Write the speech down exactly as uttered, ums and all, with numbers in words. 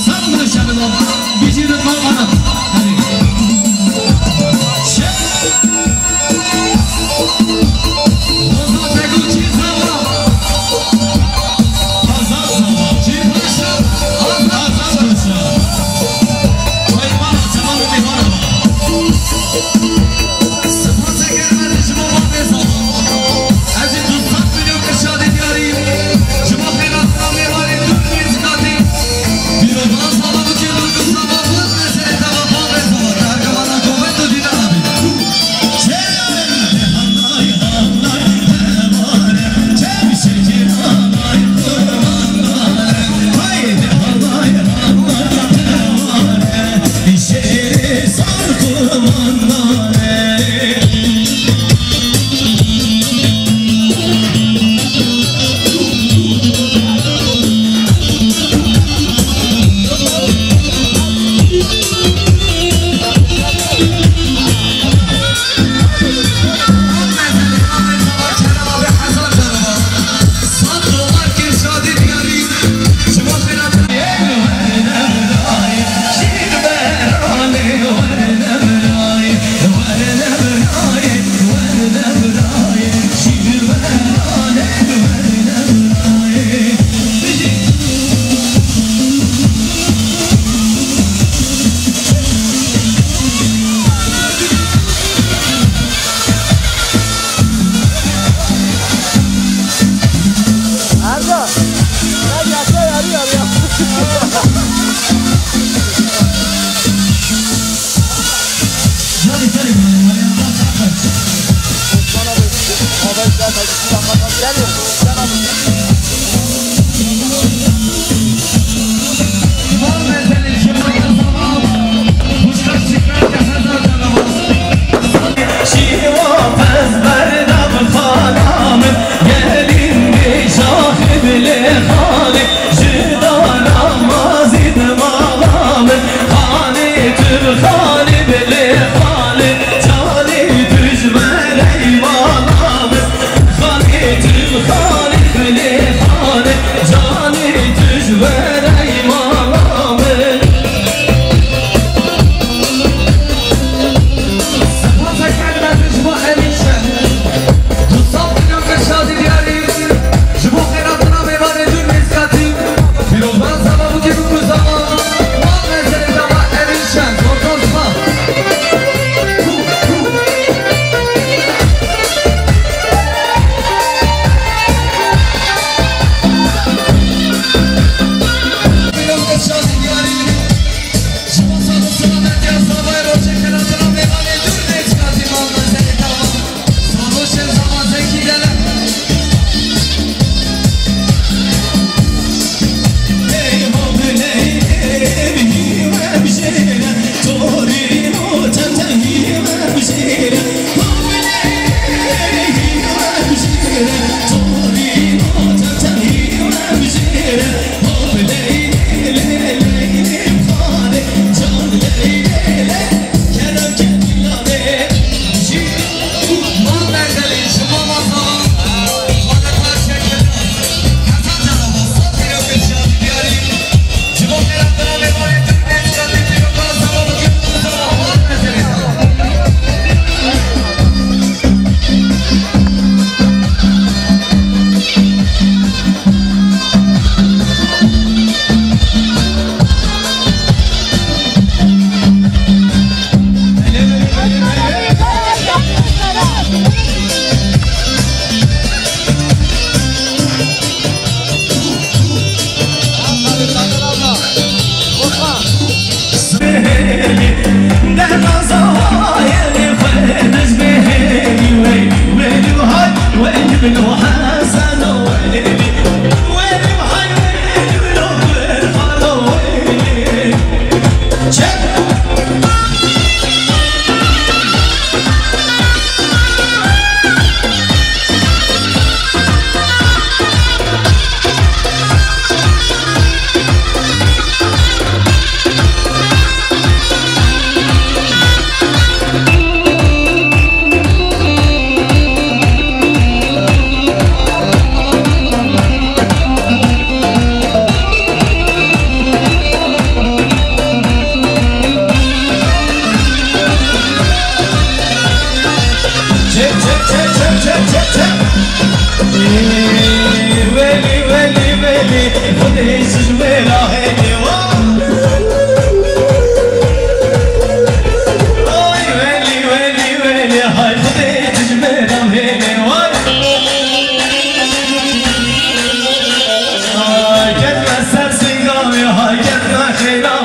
Sen bunu şebi baba, bizi de baba. Hadi. Şef. Baba Fego Çizava. Azat Zava. Çipaşa. Azat Paşa. Hayvan, tamam, bir bana. Spas eker me ji bo bavê Zava. Ez ê du sed milyon Dilşadê Diyarî, ji bo xêratina mêvanê dûr û nêzîkatî, pîrozbahî Zava bikî, û Zava bû meselê te ve bavê Zava, te her kevana kovet û dîna nabî. Şêrê sar kurmandane. Erda, sen yaşa, yarı yarıya. Osman abi, abi, gel, gel, gel, gel abi. Şîva pez berdav xana min, gelîn bê şaxê bilê xalê, ji dara mazî di mala min, xanê tu xanê bilê xalê, canê tu ji me rey mala min, xanê tu xanê bilê xalê, canê tu ji me rey mala min. Seyra